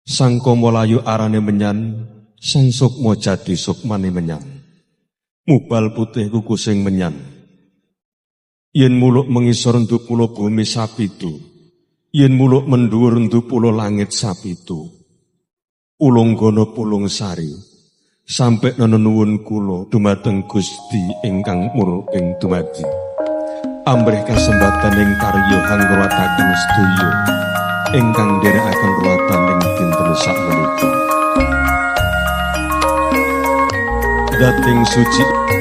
Sang Kamalayu arane menyan, Sang Sukma jati sukmane menyan. Mubal putih kukusing menyan. Yen muluk mengisor ndupula bumi sapitu. Yen muluk mendhuwur ndupula langit sapitu. Ulunggana pulung sari. Sampe nenuwun kula dumateng Gusti ingkang murping dumadi. Amrih kasembatan ing karya hangruwataken sedaya ingkang nderekaken ruwatan ing dinten sakmenika. Dating suci.